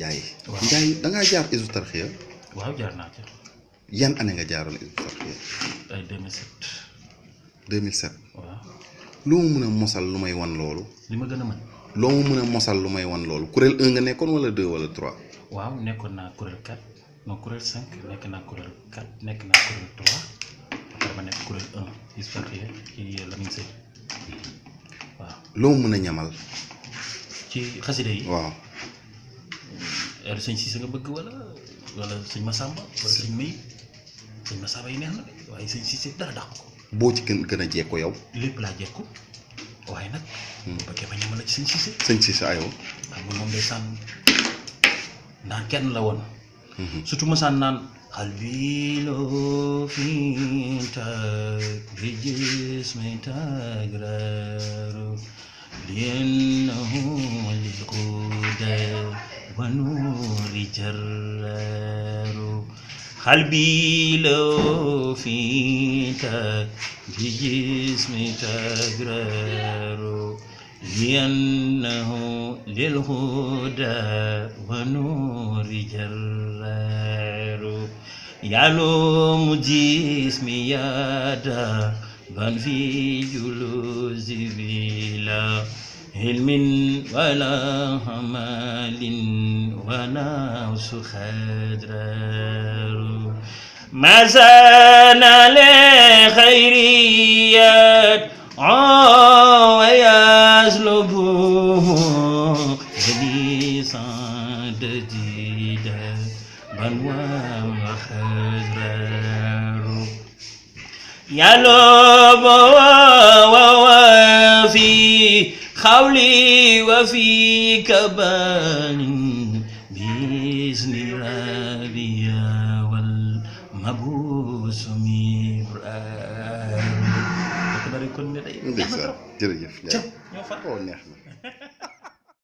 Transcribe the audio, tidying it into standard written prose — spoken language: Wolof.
Ndiaye. waaw Ndiaye da ngaa jaar Hizbut Tarqiyyah. waaw jaar naa ca. yan année nga jaaroon Hizbut Tarqiyyah. ay 2007. 2007. waaw. loo ma mën a mosal lu may wan loolu. li ma gën a mën. loo ma mën a mosal lu may wan loolu kuréel 1 nga nekkoon wala 2 wala 3. waaw nekkoon naa kuréel 4 non kuréel 5 nekk naa kuréel 4 nekk naa kuréel 3 après ma nekk kuréel 1 Hizbut Tarqiyyah ci Lamine Seye waaw. loo mën a ñamal. ci xasida yi. waaw. heure sëñ Cissé nga bëgg wala sëñ Massamba wala sëñ May sëñ Massamba yi neex na de waaye sëñ Cissé dara dàq ko. boo ci gën a jekko yow. lépp laa jekku waaye nag. bu bëggee ma ñamal la ci sëñ Cissé. sëñ Cissé ayoo. xam nga moom day sànn naan kenn la woon. surtout ma sànn naan. قلبي لو فينتك بجسمي تقرر لأنه للهدى ونور جرار قلبي لو فينتك بجسمي تقرر لأنه للهدى ونور جرار يعلم جسمي يدا بل في جلوس بلا علم ولا عمل ونفس خضرار ما زال لخيريات ويسلبه ولسان جديدا بل وخزرار يلوب وفي خولي وفي كبان بإذن ربي والمبوس مبرار. jërëjëf.